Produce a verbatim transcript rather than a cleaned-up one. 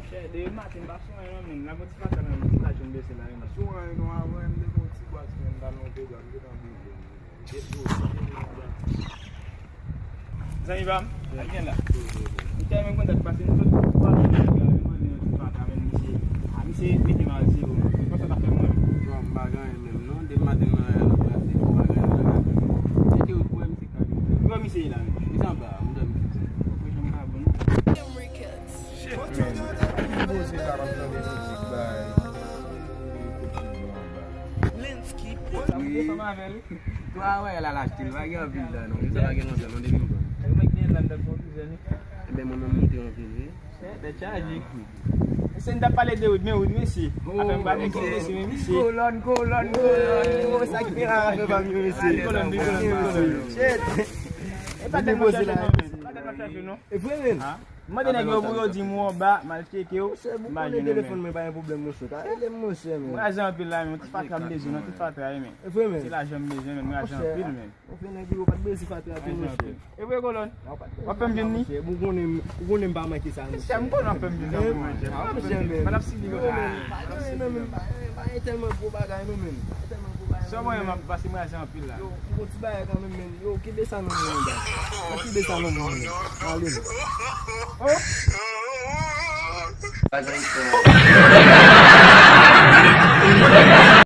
Chè, depi maten m pa sou anyen non, menm. N ap yon ti pase nan yon ti laj yon blese la, menm. Sou anyen non, avan m te gon ti bwat, menm, m pa nan yon pwogram, m gentan bezwen. Zanmi pa m, al gen la. M tèlman kontan pase nou sot twa moun nan yon ti pata, menm misye. A, misye mete m al zewo. Konsa ta fè mwen. Non, m pa gen anyen menm, non. Depi maten m nan la, m ap pase, m pa gen anyen nan la. Se ke ou kwè misye ka jwe. Kwè misye la, menm. Misye anba, m dòmi sou sa. Ou kwè jan m ka bon. Shit, man. Poze la, m ap tande mizik, bay. Sa m te fanm avè l. Twa wè l al achte l, pa gen anpil dan non. Sa pa gen lontan non, depi m pran. Ebyen mwen menm m moute anpil wi. Tèt chaje. Se n t ap pale de Wood, men Wood mesye. Afè m pa gen kite mesye, men mesye. Kolòn, kolòn, kolòn. Oh, sa ki te la afè pa m yo mesye. Kolòn, kolòn, kolòn. Shit. E pa tèlman chaje non, men. Pa tèlman chaje non. E vre menm. M mande nèg yo pou yo di m ou anba, m al tcheke w. Monchè, m pa jwenn telefòn mwen, pa gen pwoblèm monchè. Ka rele m monchè, men. Mwen raje anpil la, men ti fatra m bezwen, non, ti fatra, men. E vre, men. Se lajan m bezwen, men mwen raje anpil, men. Ou fè nèg yo pa t bezwen fatra tou, monchè. E vre, kolòn. W ap fè m jwenn li? Ou konnen, ou konnen m pa manke sa, monchè. M konnen w ap fè m jwenn sa, monchè. Ah, monchè, men. Pa t ap sibi konsa. Pa gen anyen, non, men. Pa gen tèlman gwo bagay, non, men. Pa gen tèlman gwo bagay, non, men. Sèlman, m ap pase mwen raje anpil la. Yo, m gon ti bagay kanmenm, men. Yo, kenbe sa nan men w, men. Kenbe sa nan men w, men. Ale, men. Oh!